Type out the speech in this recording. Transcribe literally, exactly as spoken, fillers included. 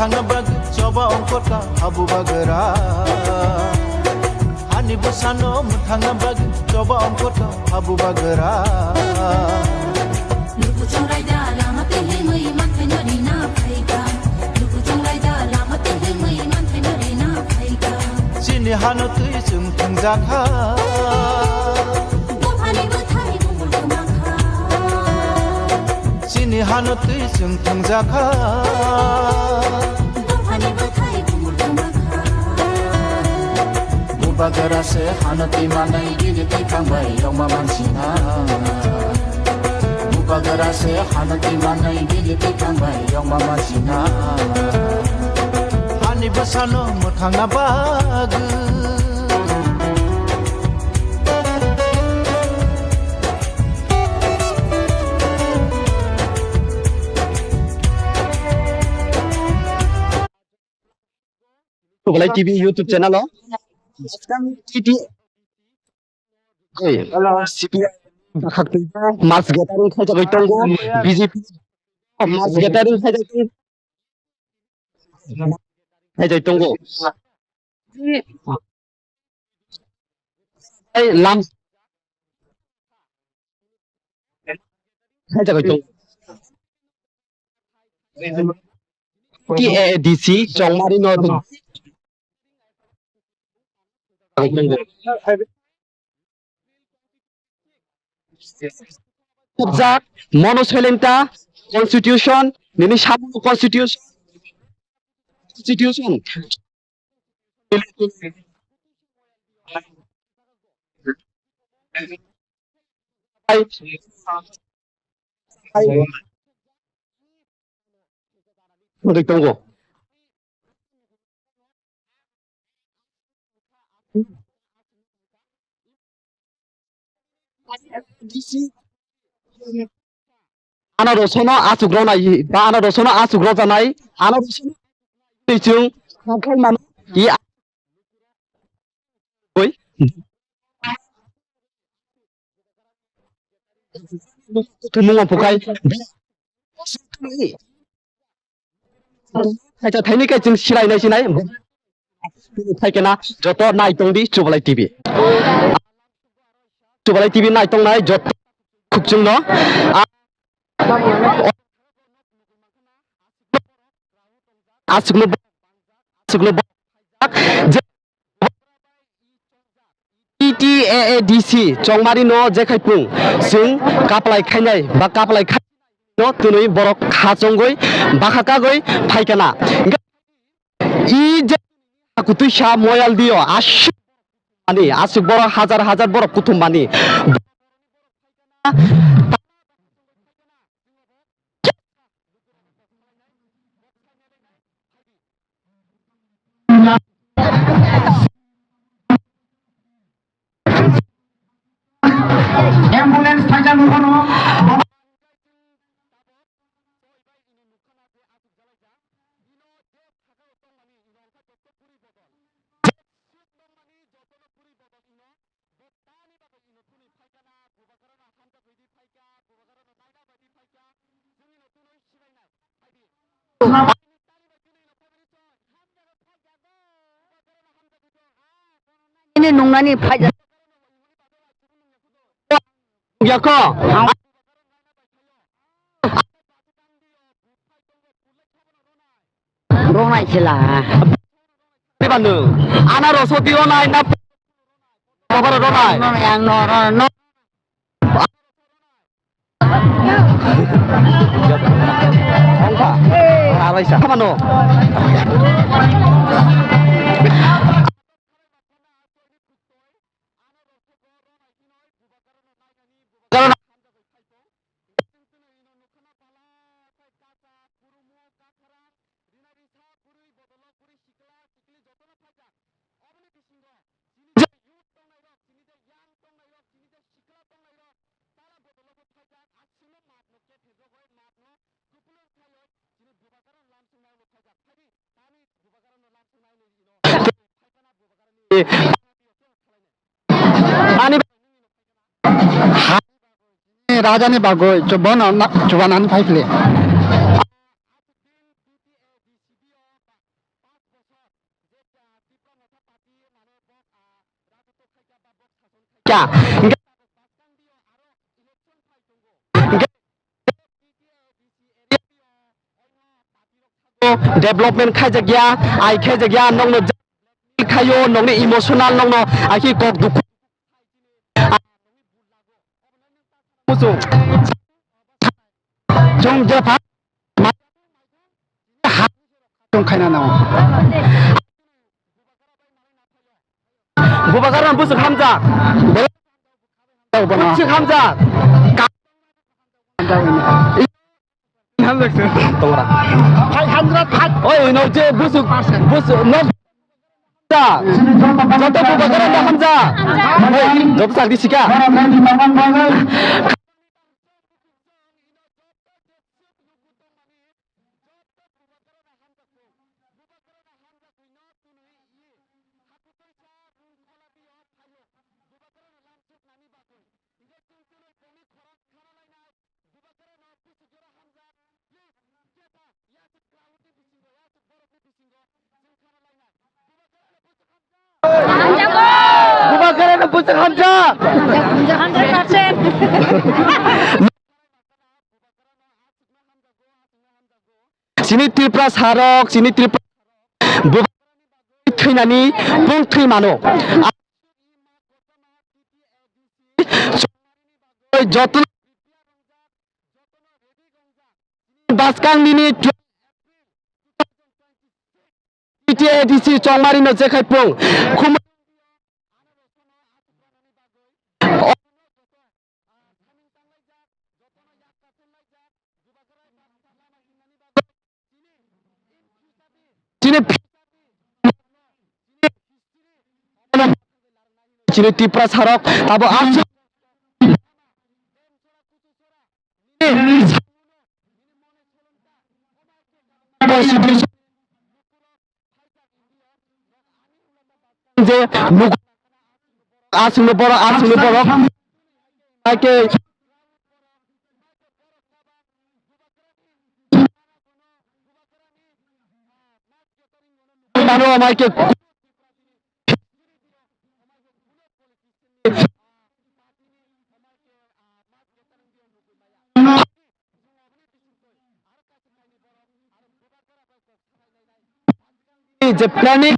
Thangna bagwi choba ongkota habu bagra. Hani bwsano mwthangna bagwi choba ongkota habu bagra. Luku chongraida lama twi himwi manthai no rina phaikha. Luku chongraida lama twi himwi manthai no rina phaikha. Chini hano twi chwng thwngjakha. Buphani bwthai bumul kwmakha. Chini hano twi chwng thwngjakha. Buphani bwthai bumul kwmakha. Bubagra se hano twi manai bini twi thangbai yongma mansina. Bubagra se hano twi manai bini twi thangbai yongma mansina. Hani bwsano mwthangna bagwi. Chubalai T V YouTube channel o. T T, oi, C P I bakhak twi mass gathering khaijagwi tongo. B J P mass gathering khaijagwi, khaijagwi tongo. Ai lam. Hai jaga tong. T A D C Chongmari no. Subject, mono soilenta, constitution, nini sabu constitution, constitution. Hai. Hai. Tongo. Ano rosono asuk ronai, ba ano rosono asuk rojanai, ano rosono twi chwng sakhai mano, i oi. Mung pukai. Thaisa thaini kai chwng silai nai sinai. Thaikena joto nai tong di Chubalai T V. Chubalai T V nai tong nai joto khukchung no. Asuk no, asuk no. T T A A D C Chongmari no jekhai pung chwng kaplai khainai ba kaplai khai no twnwi borok kha chongwi bakha kagwi phaikana. I je kutui sa moyal dio asuk ani asuk borok hajar hajar borok kuthum mani. Ambulance thaisa nukho no. Ini nungnani phaijak. Yako. Ronai sila. Banu. Ana roso di ronai na. Babar ronai. Ronai ang no, no, no. Ongkha. Araisa. Kamano. Ani rajani bagwi chubanani phaiphile. Development khaijak ya, ai khaijak ya, nokno khayo, nokni emotional, nokno akhi kok dukhu. Muchung. Chwng jepha. Chwng khaina nango. Bubagra busu hamjak. Busu hamjak. Hamjak. Tongra. Five hundred, five. Oi, no, je busu, busu, no. Hamjak. Joto bubagra no hamjak. Oi, joto sakdi sika. Bubagra no busu hamjak. Hundred percent. Chini Tripura sarok, chini Tripura bubagra thwinani pung thwi mano. Joto baskang nini T T A D C Chongmari no jekhai pung khum chini chini Tripura sarok tabo aswk je nugo aswkno borok aswkno borok ake mano amaike je planning